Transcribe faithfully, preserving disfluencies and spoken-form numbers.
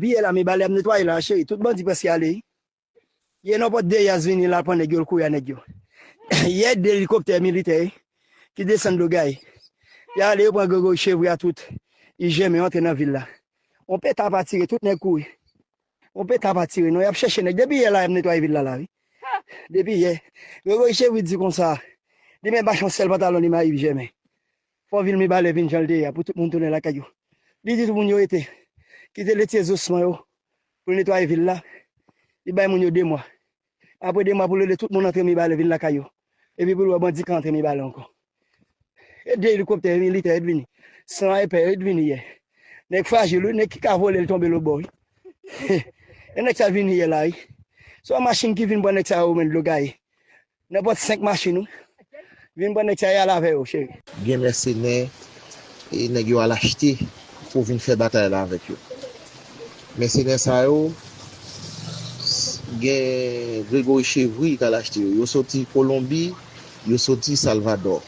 Biyè la, Mibalè ap netwaye la, cheri. Tout bandi prèske ale. Yè nenpòt Deyas vini la, pran nèg yo, l kouri a nèg yo. Yè de elikoptè militè ki desann Logay, y ale, yo pran Gregory Chevry a tout. Y jèmen antre nan vil la. On peta pa tire, tout nèg kouri. On peta pa tire, non, y ap chèche nèg. Depi yè la, y ap netwaye vil la, la, wi. Depi yè. Gregory Chevry di konsa, li menm pa chan sèl pantalon li mayi jèmen. Fò vil Mibalè vin jan l te ye a, pou tout moun tounen lakay yo. Li di tout moun yo rete. Kite Letye Zosman yo pou l netwaye vil la. Li bay moun yo de mwa. Apre de mwa pou l rele tout moun antre Mibalè vin lakay yo. Epi pou l wè bandi ka antre Mibalè ankò. E de elikoptè militè yo t vini. Snaypè yo t vini yè. Nèg frajil wi, nèg ki ka vole l tonbe lòtbò wi. E nèg sa vini yè la wi. Se yon machin ki vin pran nèg sa yo menm Logay. Nenpòt senk machin wi. Vin pran nèg sa y al avè yo, cheri. Gen mèsenè, e nèg yo al achte pou vin fè batay la avèk yo. Mèsenè sa yo, s- gen Gregory Chevry k al achte yo. Yo soti Kolonbi, yo soti Salvadò.